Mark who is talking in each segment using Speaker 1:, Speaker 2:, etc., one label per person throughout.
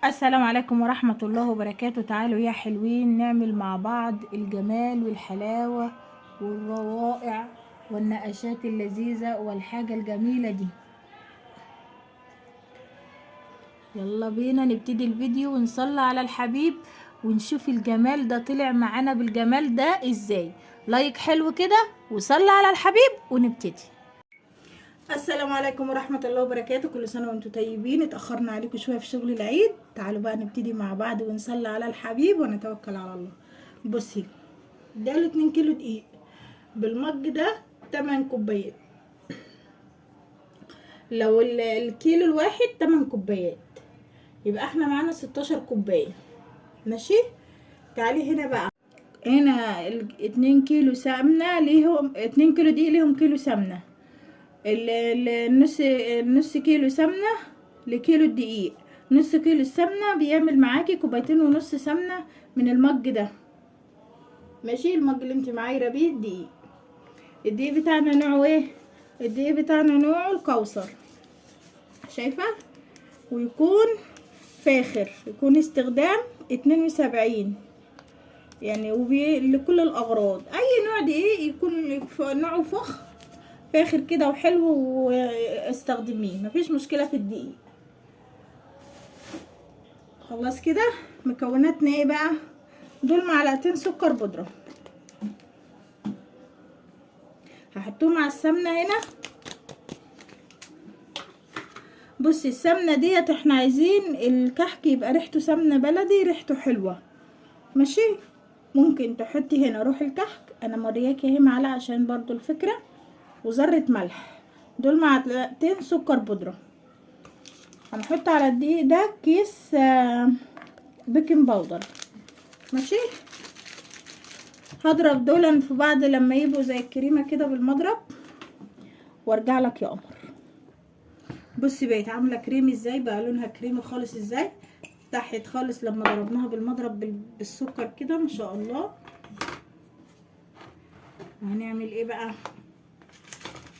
Speaker 1: السلام عليكم ورحمة الله وبركاته. تعالوا يا حلوين نعمل مع بعض الجمال والحلاوة والروائع والنقشات اللذيذة والحاجة الجميلة دي. يلا بينا نبتدي الفيديو ونصلي على الحبيب ونشوف الجمال ده طلع معانا بالجمال ده ازاي. like حلو كده وصلي على الحبيب ونبتدي. السلام عليكم ورحمة الله وبركاته، كل سنة وانتم طيبين. اتأخرنا عليكم شوية في شغل العيد، تعالوا بقى نبتدي مع بعض ونصلي على الحبيب ونتوكل على الله. بصي، ده له 2 كيلو دقيق، بالمج ده 8 كوبايات، لو الكيلو الواحد 8 كوبايات يبقى احنا معانا 16 كوباية. ماشي، تعالي هنا بقى، هنا 2 كيلو سمنة ليهم 2 كيلو دقيق ليهم كيلو سمنة، النص كيلو سمنة لكيلو الدقيق. نص كيلو السمنة بيعمل معاكي كوبايتين ونص سمنة من المج ده. ماشي، المج اللي انت معايره بيه الدقيق. الدقيق بتاعنا نوعه ايه؟ الدقيق بتاعنا نوعه الكوثر، شايفة؟ ويكون فاخر، يكون استخدام 72 يعني، لكل الاغراض. اي نوع دقيق يكون نوعه فاخر كده وحلو واستخدميه، مفيش مشكلة في الدقيق. خلاص كده مكوناتنا ايه بقى؟ دول معلقتين سكر بودرة هحطهم على السمنة هنا. بصي السمنة ديت احنا عايزين الكحك يبقى ريحته سمنة بلدي، ريحته حلوة. ماشي، ممكن تحطي هنا روح الكحك، انا مورياكي اهي معلقة عشان برضو الفكرة، وذرة ملح. دول معلقتين سكر بودرة. هنحط على الدقيق ده كيس baking powder. ماشي، هضرب دول في بعض لما يبقوا زي الكريمة كده بالمضرب وارجع لك يا قمر. بصي بقت عاملة كريمي ازاي، بقى لونها كريمي خالص ازاي، تحت خالص لما ضربناها بالمضرب بالسكر كده ما شاء الله. هنعمل ايه بقى؟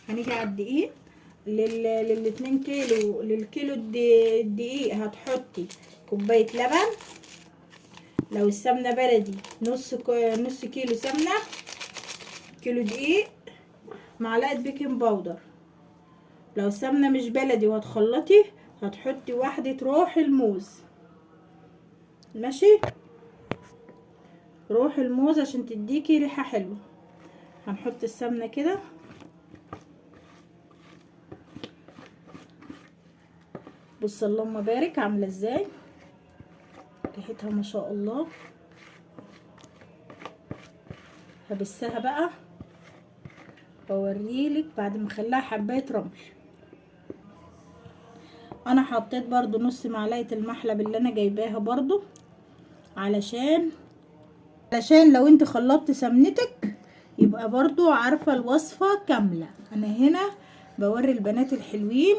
Speaker 1: هنيجي على الدقيق للاتنين كيلو، للكيلو الدقيق هتحطي كوباية لبن، لو السمنة بلدي نص كيلو سمنة، كيلو دقيق، معلقة baking powder. لو السمنة مش بلدي وهتخلطي هتحطي واحدة روح الموز. ماشي، روح الموز عشان تديكي ريحة حلوة. هنحط السمنة كده، بص اللهم بارك عاملة ازاي ريحتها ما شاء الله. هبسها بقى واوريلك بعد ما اخليها حبايه رمل. انا حطيت برضو نص معلقه المحلب اللي انا جايباها برضو، علشان لو انت خلطت سمنتك يبقى برضو عارفه الوصفة كاملة. انا هنا بوري البنات الحلوين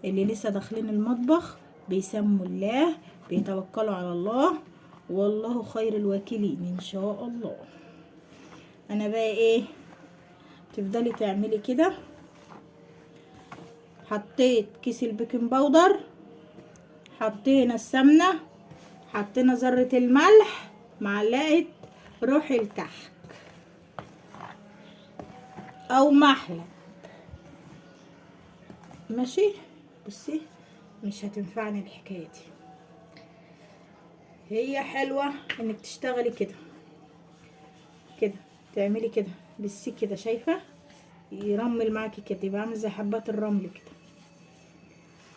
Speaker 1: اللي لسه داخلين المطبخ، بيسموا الله، بيتوكلوا على الله، والله خير الوكيلين ان شاء الله. انا بقى ايه، تفضلي تعملي كده. حطيت كيس ال baking powder، حطينا السمنة، حطينا ذره الملح، معلقه روح الكحك او محلب. ماشي، بصي مش هتنفعني الحكاية دي، هي حلوة انك تشتغلي كده كده، تعملي كده بسي كده، شايفه يرمل معاكي كده، يبقى عامل زي حبات الرمل كده.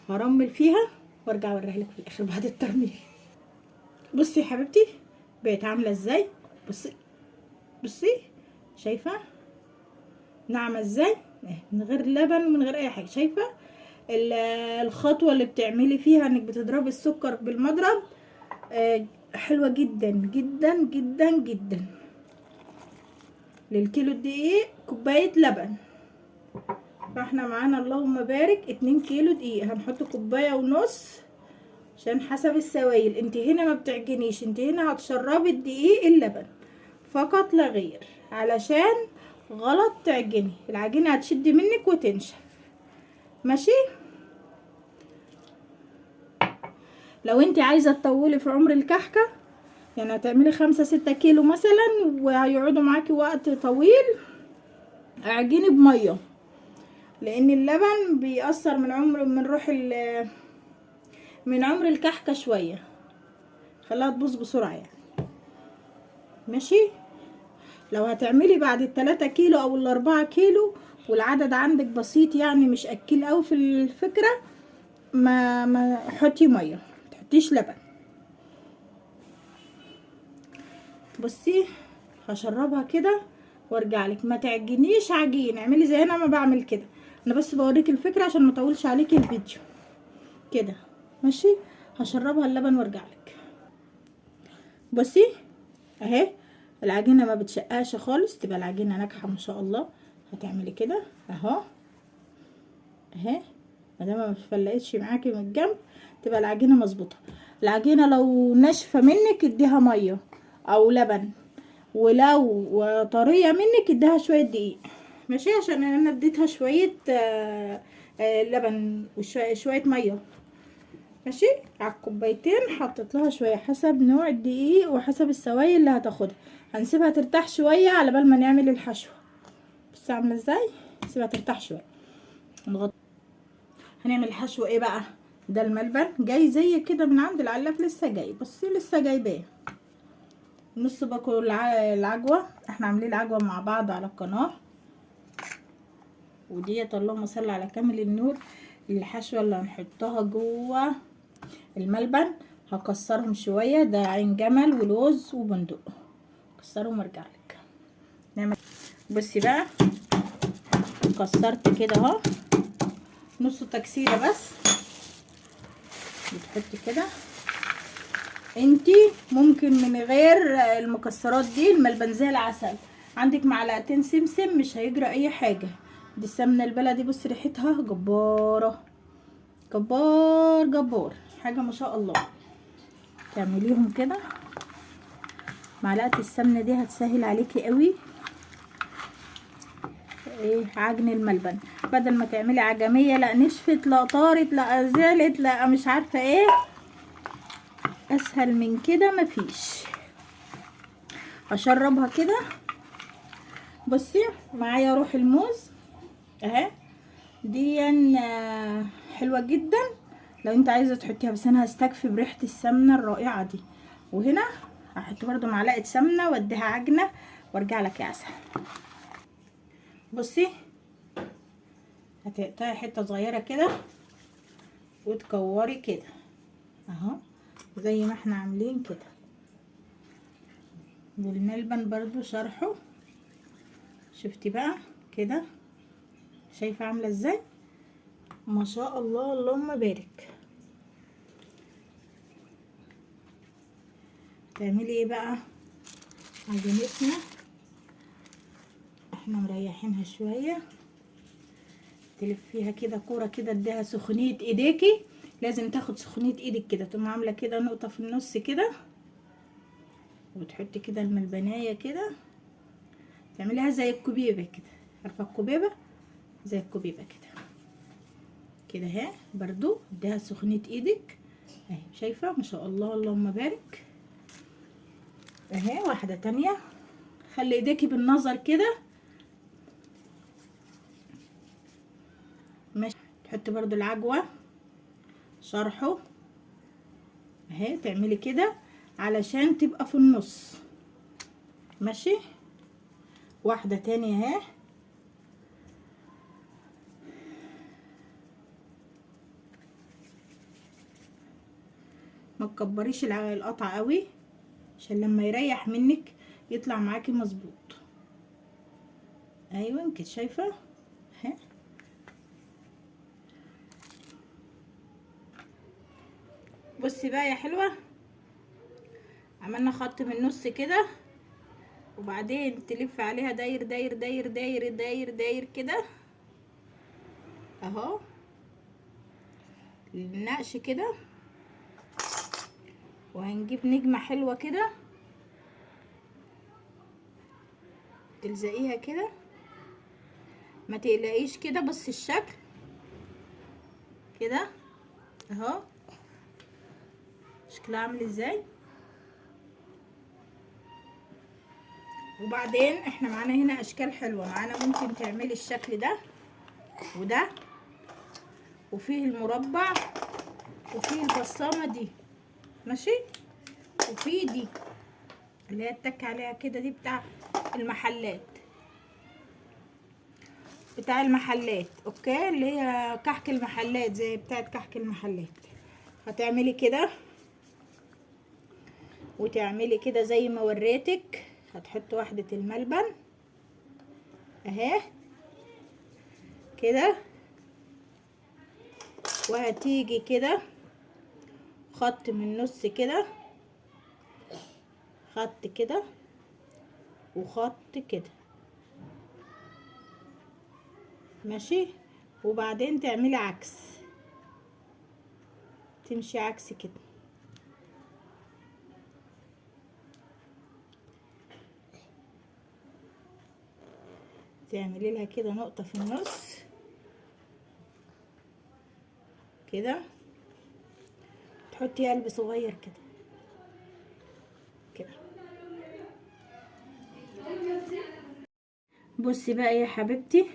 Speaker 1: هرمل فيها وارجع اوريها لك في الاخر بعد الترميل. بصي يا حبيبتي بقت عامله ازاي، بصي بصي شايفه ناعمة ازاي، من غير لبن ومن غير اي حاجة. شايفه الخطوة اللي بتعملي فيها انك بتضربي السكر بالمضرب، حلوة جدا جدا جدا جدا. للكيلو الدقيق كوباية لبن، فاحنا معانا اللهم بارك 2 كيلو دقيق، هنحط كوباية ونص عشان حسب السوائل. انت هنا ما بتعجنيش، انت هنا هتشربي الدقيق اللبن فقط لا غير، علشان غلط تعجني، العجينة هتشد منك وتنشف. ماشي، لو انت عايزه تطولي في عمر الكحكه، يعني هتعملي 5 6 كيلو مثلا وهيقعدوا معاكي وقت طويل، اعجني بميه، لان اللبن بيأثر من عمر من روح من عمر الكحكه شوية، خلاها تبوظ بسرعة يعني. ماشي. لو هتعملي بعد 3 كيلو او 4 كيلو والعدد عندك بسيط يعني مش اكل قوي في الفكرة، ما حطي مية، ما تحطيش لبن. بصي هشربها كده وارجع لك. ما تعجنيش عجين، اعملي زي انا ما بعمل كده، انا بس بوريك الفكرة عشان ما اطولش عليكي الفيديو كده. ماشي. هشربها اللبن وارجع لك. بصي اهي العجينة ما بتشقاش خالص، تبقى العجينة ناجحة ما شاء الله. هتعملي كده اهو اهي، ما دام ما اتفلقتش معاكي من الجنب تبقى العجينة مظبوطة. العجينة لو ناشفة منك اديها مية او لبن، ولو طرية منك اديها شوية دقيق. ماشي. عشان انا اديتها شوية لبن وشوية مية. ماشي. على الكوبايتين حطيت لها شوية حسب نوع الدقيق وحسب السوائل اللي هتاخدها. هنسيبها ترتاح شوية على بال ما نعمل الحشوه. بس عامله ازاي؟ سيبها ترتاح شوية. نغطي. هنعمل الحشو ايه بقى؟ ده الملبن جاي زي كده من عند العلاف، لسه جاي. بصي لسه جايباه نص باكو العجوه، احنا عاملين العجوه مع بعض على القناة. وديت اللهم صل على كامل النور. الحشوه اللي هنحطها جوه الملبن هكسرهم شوية، ده عين جمل ولوز وبندق، كسرهم وارجع لك. نعمل بصي بقى، كسرت كده اهو نص تكسيره بس، بتحطي كده. انتي ممكن من غير المكسرات دي، الملبن زي العسل، عندك معلقتين سمسم مش هيجرى اي حاجة. دي السمنة البلدي، بصي ريحتها جبارة جبار جبار، حاجة ما شاء الله. تعمليهم كده، معلقه السمنة دي هتسهل عليكي قوي ايه عجن الملبن، بدل ما تعملي عجميه لا نشفت لا طارت لا زالت لا مش عارفه ايه، اسهل من كده مفيش. هشربها كده. بصي معايا روح الموز اهي، دي حلوة جدا لو انت عايزه تحطيها، بس انا هستكفي بريحه السمنة الرائعة دي. وهنا هحط برده معلقه سمنه واديها عجنه وارجع لك يا عسل. بصي هتقطعي حتة صغيرة كده وتكوري كده اهو زي ما احنا عاملين كده. والملبن برضو شرحه، شفتي بقى كده، شايفه عامله ازاي؟ ما شاء الله اللهم بارك. تعملي ايه بقى؟ عجينتنا احنا مريحينها شوية، تلفيها كده كورة كده، اديها سخونيه ايديكي، لازم تاخد سخونيه ايدك كده، تقوم عامله كده نقطة في النص كده، وتحطي كده الملبنايه كده، تعمليها زي الكوبيبه كده، عارفه الكوبيبه؟ زي الكوبيبه كده كده اهي، برضو اديها سخونيه ايدك اهي، شايفه ما شاء الله اللهم بارك. اهي واحدة تانية، خلي ايديكي بالنظر كده ماشي. تحطي برضو العجوه شرحه اهي، تعملي كده علشان تبقى في النص ماشي. واحدة تانية اهي، ما تكبريش القطعة قوي عشان لما يريح منك يطلع معاكي مظبوط. ايوه كده شايفه اهي. بصي بقى يا حلوة، عملنا خط من النص كده، وبعدين تلف عليها داير داير داير داير داير داير كده اهو، النقش كده. وهنجيب نجمة حلوة كده تلزقيها كده، ما تقلقيش كده. بصي الشكل كده اهو. شكلها عامل ازاي. وبعدين احنا معانا هنا اشكال حلوة معانا، ممكن تعملي الشكل ده وده، وفيه المربع، وفيه البصامه دي، ماشي، وفيه دي اللي هي التك عليها كده، دي بتاع المحلات، بتاع المحلات. okay، اللي هي كحك المحلات، زي بتاعت كحك المحلات. هتعملي كده وتعملي كده زي ما وريتك. هتحط واحدة الملبن اهي كده، وهتيجي كده خط من النص كده، خط كده وخط كده، ماشي. وبعدين تعملي عكس، تمشي عكس كده، تعملي لها كده نقطة في النص كده، تحطي قلب صغير كده كده. بصي بقى يا حبيبتي،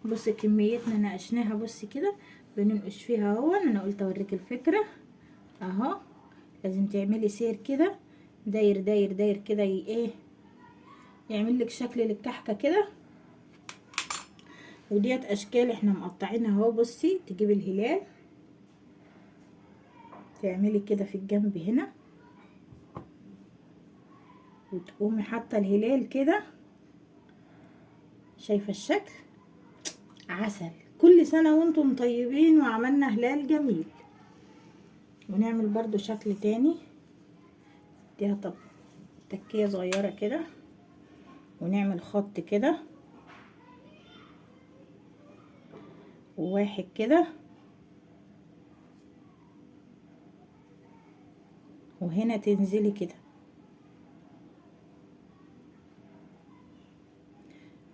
Speaker 1: بصي كميتنا ناقشناها، بصي كده بننقش فيها اهو. انا قلت اوريك الفكرة اهو. لازم تعملي سير كده، داير داير داير كده، ايه يعمل لك شكل للكحكة كده. وديت اشكال احنا مقطعينها اهو. بصي تجيبي الهلال تعملي كده في الجنب هنا، وتقومي حاطه الهلال كده. شايفه الشكل؟ عسل. كل سنة وانتم طيبين. وعملنا هلال جميل. ونعمل برضو شكل تاني، اديها طب تكيه صغيرة كده، ونعمل خط كده وواحد كده، وهنا تنزلي كده،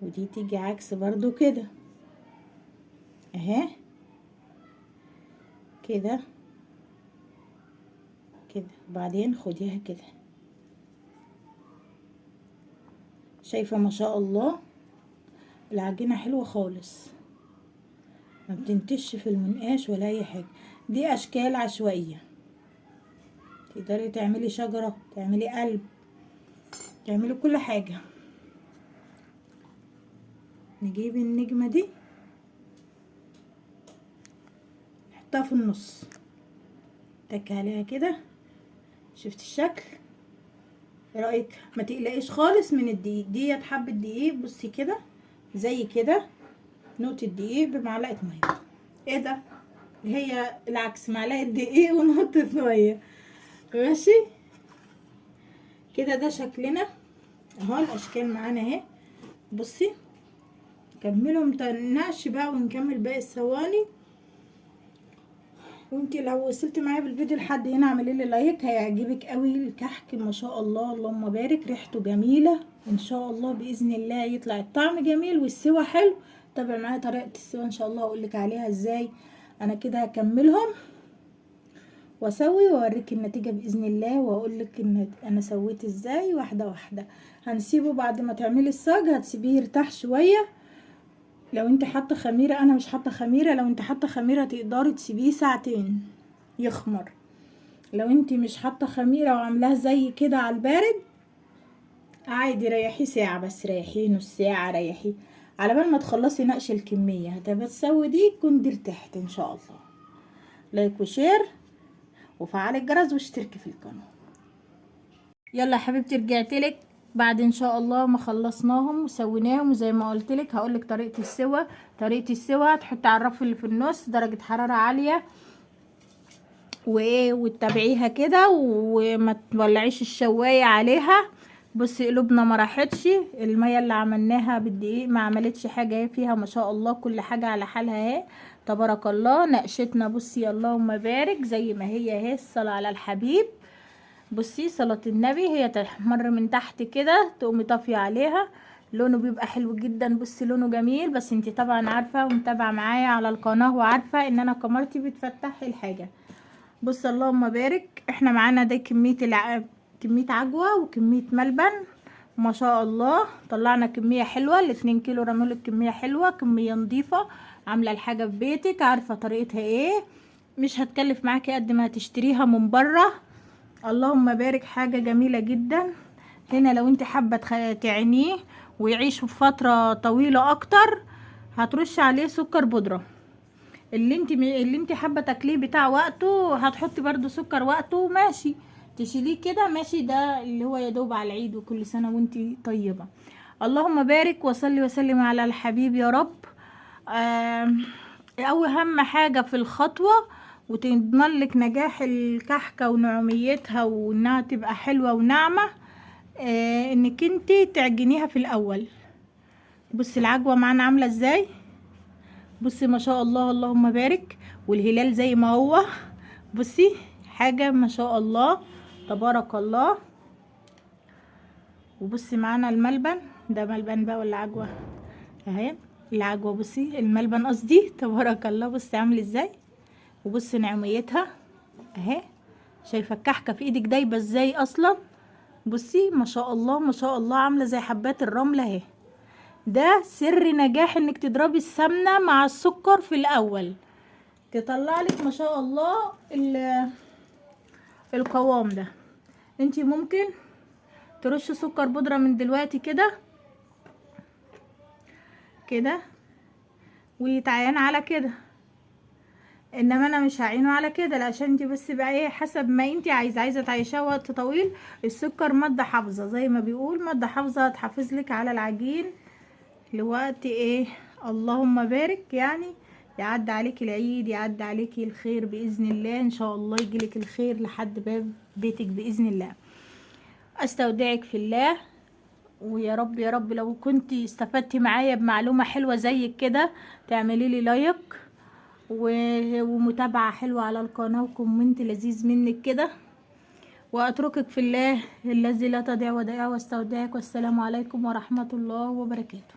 Speaker 1: ودي تيجي عكس برضو كده اهي كده كده. وبعدين خديها كده. شايفة ما شاء الله العجينة حلوة خالص، ما بتنتش في المنقاش ولا اي حاجة. دي اشكال عشوائية، تقدري تعملي شجرة، تعملي قلب، تعملي كل حاجة. نجيب النجمة دي نحطها في النص، تك عليها كده. شفت الشكل؟ ايه رأيك؟ ما تقلقيش خالص من الدقيق، ديت حبة دقيق. بصي كده زي كده، نقطة دقيق بمعلقة مية. ايه ده؟ هي العكس، معلقة دقيق ونقطة مية. ماشي كده، ده شكلنا اهو. الاشكال معانا اهي. بصي كملوا متنعش بقى، ونكمل باقي الصواني. وانتي لو وصلت معايا بالفيديو لحد هنا اعملي لي like، هيعجبك قوي الكحك ما شاء الله، اللهم بارك، ريحته جميلة ان شاء الله. باذن الله يطلع الطعم جميل والسوا حلو. تابع معايا طريقه السوا ان شاء الله، اقول لك عليها ازاي. انا كده هكملهم واسوي واوريك النتيجة باذن الله، واقول لك ان انا سويت ازاي واحدة واحدة. هنسيبه بعد ما تعملي الصاج، هتسيبيه يرتاح شوية. لو انت حاطه خميره، انا مش حاطه خميره، لو انت حاطه خميره تقدري تسيبيه ساعتين يخمر. لو انت مش حاطه خميره وعاملاه زي كده على البارد عادي، ريحيه ساعة بس، ريحيه نص ساعة، ريحيه على بال ما تخلصي نقش الكمية. هتبقى تسوي دي تكون دي ارتاحت ان شاء الله. like و share وفعلي الجرس واشتركي في القناة. يلا يا حبيبتي، رجعتلك بعد ان شاء الله ما خلصناهم وسويناهم. وزي ما قلتلك هقولك طريقه السوا. طريقه السوا تحطي على الرف اللي في النص درجه حرارة عالية، وايه، وتتابعيها كده، وما تولعيش الشوايه عليها. بصي قلوبنا ما راحتش، المية اللي عملناها بالدقيق ما عملتش حاجة فيها ما شاء الله، كل حاجة على حالها اهي تبارك الله. نقشتنا بصي اللهم بارك زي ما هي اهي، الصلاة على الحبيب. بصي صلاة النبي، هي تحمر من تحت كده تقومي طافية عليها، لونه بيبقى حلو جدا. بصي لونه جميل. بس انتي طبعا عارفه ومتابعة معايا على القناة وعارفه ان انا كاميرتي بتفتح الحاجة. بص اللهم بارك، احنا معانا ده كمية عجوة وكمية ملبن، ما شاء الله طلعنا كمية حلوة. ال2 كيلو رمولك كمية حلوة، كمية نظيفة، عاملة الحاجة في بيتك، عارفة طريقتها ايه، مش هتكلف معاكي قد ما هتشتريها من بره. اللهم بارك، حاجة جميلة جدا. هنا لو انت حابة تعينيه ويعيش فترة طويلة اكتر، هترش عليه سكر بودرة. اللي انت حابة تاكليه بتاع وقته هتحطي برضو سكر وقته، ماشي، تشيليه كده ماشي. ده اللي هو يدوب على العيد، وكل سنة وانت طيبة. اللهم بارك وصلي وسلم على الحبيب يا رب. او اهم حاجة في الخطوة وتضمن لك نجاح الكحكة ونعوميتها وانها تبقى حلوة وناعمة، انك انت تعجنيها في الاول. بصي العجوة معانا عاملة ازاي، بصي ما شاء الله اللهم بارك، والهلال زي ما هو. بصي حاجة ما شاء الله تبارك الله. وبصي معانا الملبن، ده ملبن بقى ولا عجوة؟ اهي العجوة، بصي الملبن قصدي، تبارك الله. بصي عامل ازاي، وبصي نعوميتها اهي. شايفة الكحكة في ايدك دايبة ازاي اصلا؟ بصي ما شاء الله ما شاء الله، عاملة زي حبات الرملة اهي. ده سر نجاح انك تضربي السمنة مع السكر في الاول، تطلع لك ما شاء الله القوام ده. انتي ممكن ترشي سكر بودرة من دلوقتي كده كده ويتعين على كده، انما انا مش هعينه على كده، عشان انتي بس بقى ايه حسب ما انتي عايزه، عايزه تعيشاه وقت طويل. السكر مادة حافظه زي ما بيقول، مادة حافظه هتحافظ لك على العجين لوقت ايه، اللهم بارك، يعني يعدي عليك العيد، يعدي عليك الخير باذن الله. ان شاء الله يجيلك الخير لحد باب بيتك باذن الله. استودعك في الله، ويا رب يا رب لو كنتي استفدتي معايا بمعلومة حلوة زي كده تعملي لي like ومتابعة حلوة على القناة و comment لذيذ منك كده. واتركك في الله الذي لا تضيع ودائعه، واستودعك، والسلام عليكم ورحمة الله وبركاته.